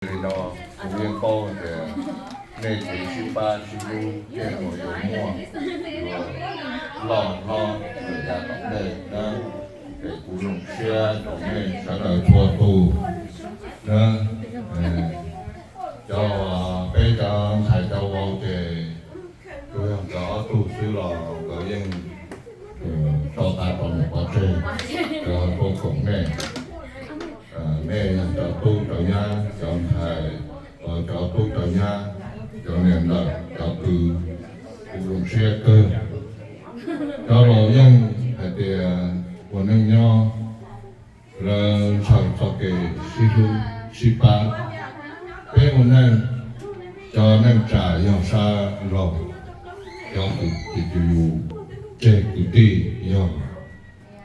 Li no kuv yeej paub tias nej kev sib pab sib hlub yeej yuav muaj, yuav loj hlob lawm yav tom ntej na. Es kuv zoo siab rau nej sawv daws txhua tus na. Cov, peb cov ntxhais cov vauv ces tsuas yog cov ob tug xwb los nkawd yeej tso tas rau niam pov tseg, nkawd tuaj koom nej. Nej yog cov tub cov nyab, cov ntxhais, cov tub cov nyab, cov niam ntawm cov kwv, kuv zoo siab kawg. Cov laus yeej hais tias ua neej nyob lawv ntshaw txoj kev sib hlub sib pab. Peb ua neej, cov neej tsa yog sab laug, cov kwv tij, yus tseg kwv tij yog,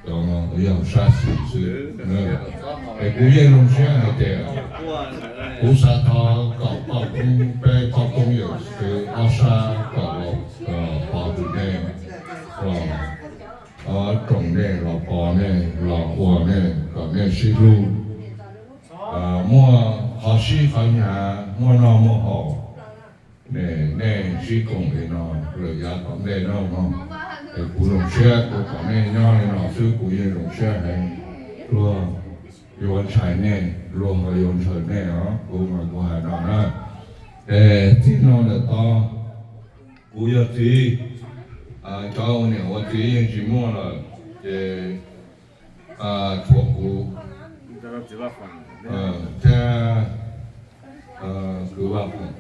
yog sab xis xwb. Es kuv yeej zoo siab hais tias kuv xav thov kom poj koob, peb poj koob yawm txwv ob sab kom los pov hwm nej, los roos nej, los pov nej, los ua nej, kom nej sib hlub, muaj qhov sib qhov hnyav, muaj noj muaj haus, nej sib koom li no lawm yav tom ntej no no. Es kuv zoo siab, kuv kom nej nyob li no xwb kuv yeej zoo siab heev. Luag yuav ntshai nej, luag ho yuav ntshaw nej os, kuv mas kuv hais no na. Es txij no lawm tod, kuv yog txiv, cov ua niam ua txiv yeej tsis muaj lawm, ces tshuav kuv thiab kwv Vaj Foom,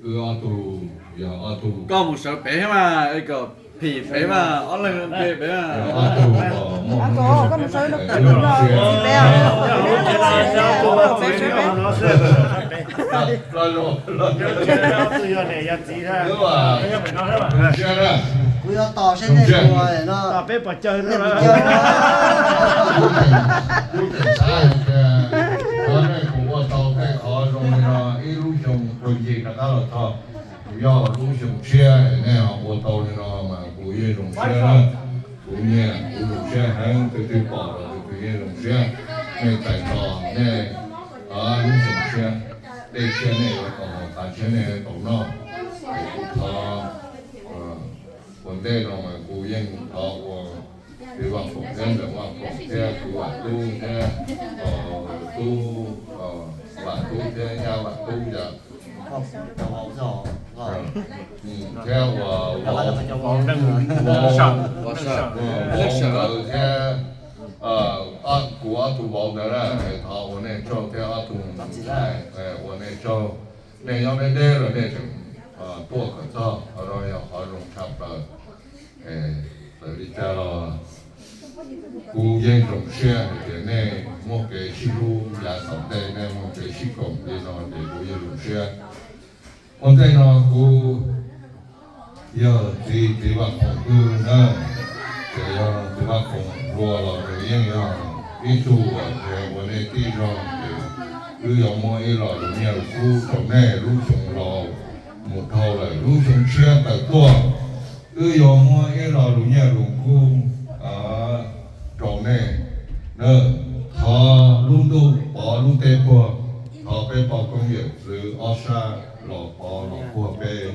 wb ob tug, yog ob tug. Koj mus sawv pem mas, kom phim pem mas, ob leeg pem pem mas. Koj mus sawv no, peb kuv yuav tos seb nej ua no. Kuv tseem xav hais tias cov neeg kuv ua tau tej qhov zoo li no ib lub xyoo tug ncig rov qab los txog, yog lub xyoo tshiab nej ho ua tau li no mas kuv yeej zoo siab na. Kuv nyiam, kuv zoo siab heev, tus twg pom los tus twg yeej zoo siab. Nej txais tos nej lub xyoo tshiab, dej tshiab nej yuav tau haus, tav tshiab nej yuav tau noj. Es kuv thov ua ntej no mas kuv yeej thov ua kwv Vaj Foom thiab ntxawm Vaj Foom thiab kwv Vam Tub thiab tub Vam Tub thiab nyab Vam Tub yom, thiab ua vauv, vauv ntawd thiab kuv ob tug vauv ntawd na, thov ua nej tsaug thiab ob tug ntxhais ua nej tsaug. Nej nyob deb deb los nej tseem tuaj kom txog, qhov no yog qhov zoo tshaj plaws. Txawm li cas los kuv yeej zoo siab hais tias nej muaj kev sib hlub yav tom ntej, nej muaj kev sib koom li no ces kuv yeej zoo siab. Ua ntej no kuv yog txiv, txiv Vaj Foom wb na, ces yog txiv Vaj Foom hluas los nws yeej yog ib tug uas ua nej tij zog ces wb yuav muab ib lo lus nyiaj lus kub rau nej lub xyoo laus mus dhau lawm lub xyoo tshiab tawm tuaj. Wb yuav muab ib lo lus nyiaj lus kub rau nej. Thov lub ntuj pov lub teb puag, thov peb poj koob yawm txwv ob sab los pov los puag peb.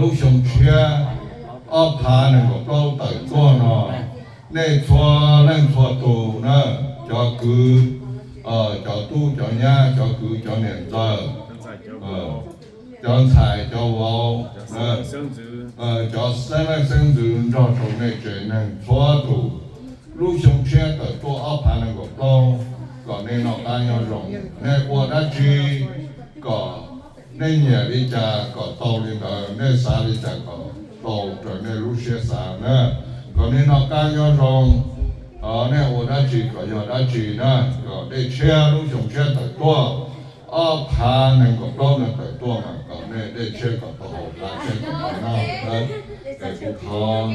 Lub xyoo tshiab ob phav nees nkaum plaub tawm tuaj no, nej txhua leej txhua tus na, cov kwv, cov tub cov nyab, cov kwv cov niam ntxawm, cov ntxhais cov vauv, cov xeeb leej xeeb ntxwv nrog rau nej tsev neeg txhua tus, lub xyoo tshiab tawm tuaj ob phav nees nkaum plaub, kom nej noj qab nyob zoo. Nej ua dab tsi kom nej nyiam li cas kom tau li ntawd, nej xav li cas kom tau raws nej lub siab xav na. Kom nej noj qab nyob zoo, nej ua dab tsi kom yog dab tsi na, kom dej tshiab lub xyoo tshiab tawm tuaj, ob phav nees nkaum plaub no tawm tuaj mas kom nej dej tshiab kom tau haus, tav tshiab kom tau noj. Es kuv thov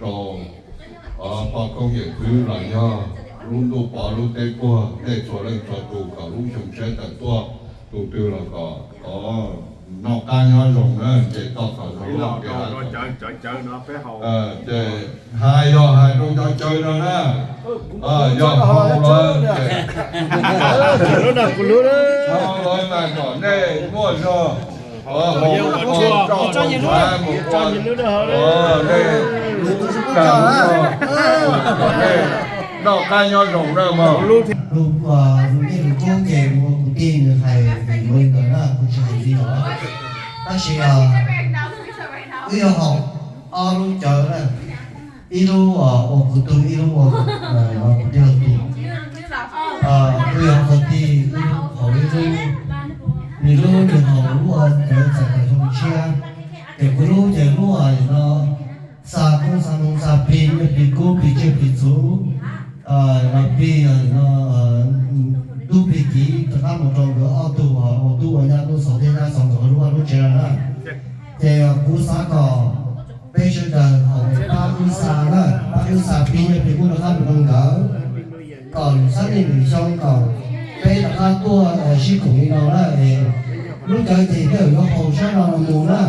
rau poj koob yawm txwv los yog lub ntuj pov lub teb puag, nej txhua leej txhua tus kom lub xyoo tshiab tawm tuaj, tus twg los kom, kom Noj qab nyob zoo na, ces toj thaum zoo no ces hais, ces hais yog hais rau cov cawv no na, yog haus lawm ces, haus lawm mas kom nej muaj zog, haus mus ua roj mus hav mus ua, nej noj qab nyob zoo na mog. Lus, lus nyiaj lus kub ces mus ua kuv tij nws hais vim li ntawd na, kuv tsis hais li os. Tab sis wb yuav haus ob lub cawv na, ib lub uas kuv tug, ib lub uas kuv tij laug tug. Kuv yuav haus tij, haus ib lub, nws lub nws haus lub uas cawv txais kom zoo tshiab, ces kuv lub ces lub no xa koob xa moo xa plig, nyiaj plig kub, plig tsiaj plig txhu, plig no, tub plig kiv rov qab mus rau nkawd ob tug, ua tub ua nyab, tub xaus thiab nyab xaus nkawd ob lub, ob lub tsev no na. Ces kuv xav kom peb sawv daws haus pab wb xa na, pab wb xa plig nyiaj plig kub rov qab mus rau nkawd, kom lwm xab nej lwm xyoo kom peb rov qab tuaj sib koom li no na. Lub cawv ces nej yuav haus sab no los mus na,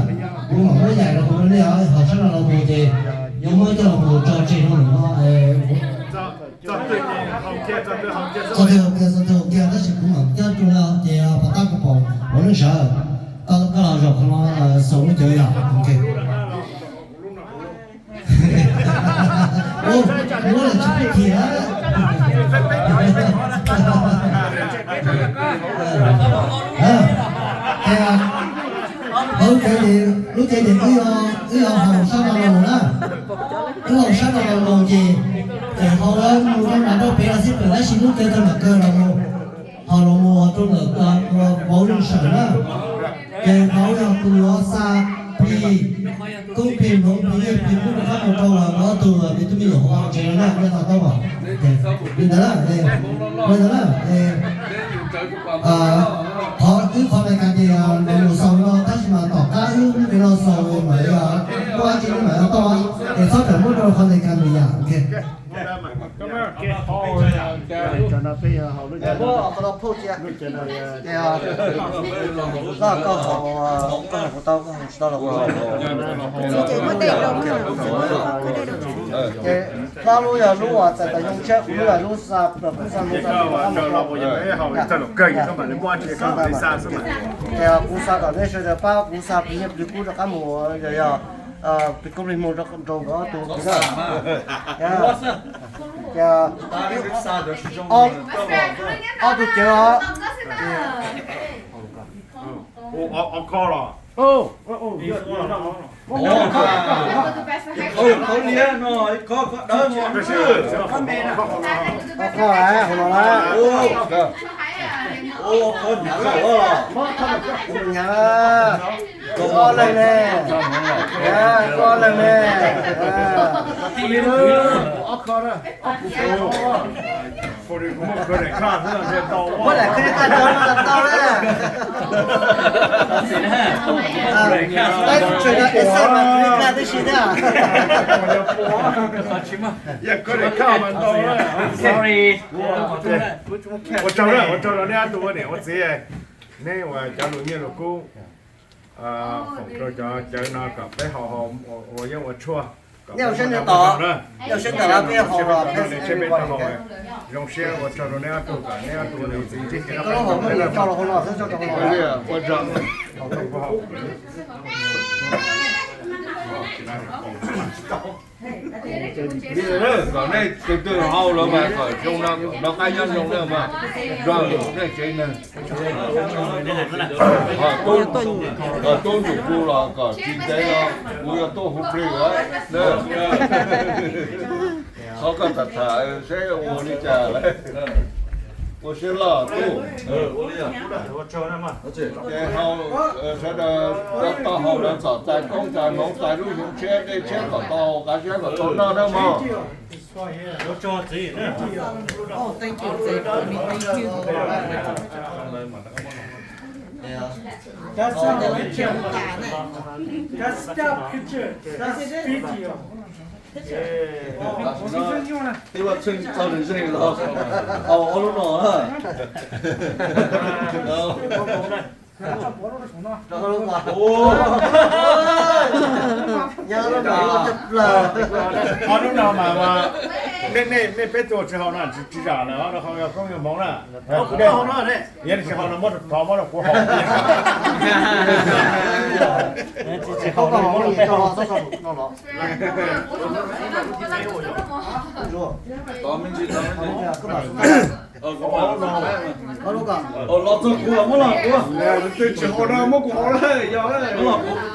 kuv mam muab nyaim los mus rau nej, haus sab no los mus ces yuav muab coj los mus tso tseg rau lwm no. Txog twg haus kiag, txog twg haus kiag, tab sis kuv mam coj rau no ces pas tab kuv pom ua lub sawv, koj los zaum qhov no xaus lub cawv yog. Muab lawm tsis pub khiav. Hauv cawv, lub cawv ces wb yuav haus sab no los na, wb haus sab no los ces, ces haus mus rau nram rau pem los xij peem, tab sis lub cawv tau nram kawg los mus, haus los mus rau ntawm vauv lub sawm na. Ces vauv yog tus yuav xa plig, koob plig hmoov plig nyiaj plig kub rov qab mus rau ob tug me tub me nyuam hauv tsev no na, nej to taub os. Li ntawd na, li ntawd na. Qhov wb qhov Amelikas ces lawv mus xaus no, tab sis mas tom qab wb lub pem no xaus mam li muaj dab tsi wb mam li tau, es txhob rawm muab rau qhov Amelikas mus yam. Koj haus, koj haus tau, koj haus tsis tau los. Ces hlob lub yog lub uas txais tau yoo tshiab, kuv lub yog lub xa, xa mus xa mus. Ces kuv xav kom nej sawv daws pab kuv xa plig nyiaj plig kub rov qab mus, yog, yog plig kub plig hmoov rau nkawd ob tug na. Ces ob tug cawv os. Ob qho, hauv no na. Ua, koj nyab, koj leeg ne, koj leeg ne, muab daim khawb tag tso no tau na. Peb tseem yog es mas kuv li kaj tib si thiab. Sorry. Ua tsaug, ua tsaug rau neb ob tug ua niam ua txiv, neb uas cov lus nyiaj lus kub foom rau cov cawv no kom peb haus haus ua yeeb ua tshuaj. Nej ua siab ntev tos, nej ua siab ntev tos peb haus los peb tsis zoo siab, ua tsaug rau neb ob tug kom neb ob tug ua niam ua txiv ntsib kev noj qab nyob zoo. Kom nej tus twg haus lawm mas kom zoo no, noj qab nyob zoo na mas, zog nej tsev neeg. Tub nyuam kuv los kom tsis ntev no kuv yuav tuaj hu plig lawm. Qhov koj tham tham seb ua li cas lawm. Ua siab loj tub. Ces haus, sawv daws tau haus lawv txom txais koob txais hmoov txais lub hmoov tshiab dej tshiab kom tau haus qab siab kom tau noj na mog. That's not a picture. That's not picture. That's video. Twb muaj txheej txog lwm zeeg los haus ob lub no na. Qhov no mas, nej, nej peb tug tsis haus na, tsis zam na, yog koob yog hmoov na. Yog tsis haus no muab rau kuv haus. Los txog kuv muab los kuv. Twb tsis haus no muab kuv haus na, yog los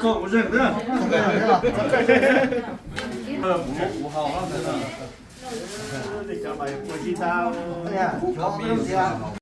kuv txog kuv zeeg xwb.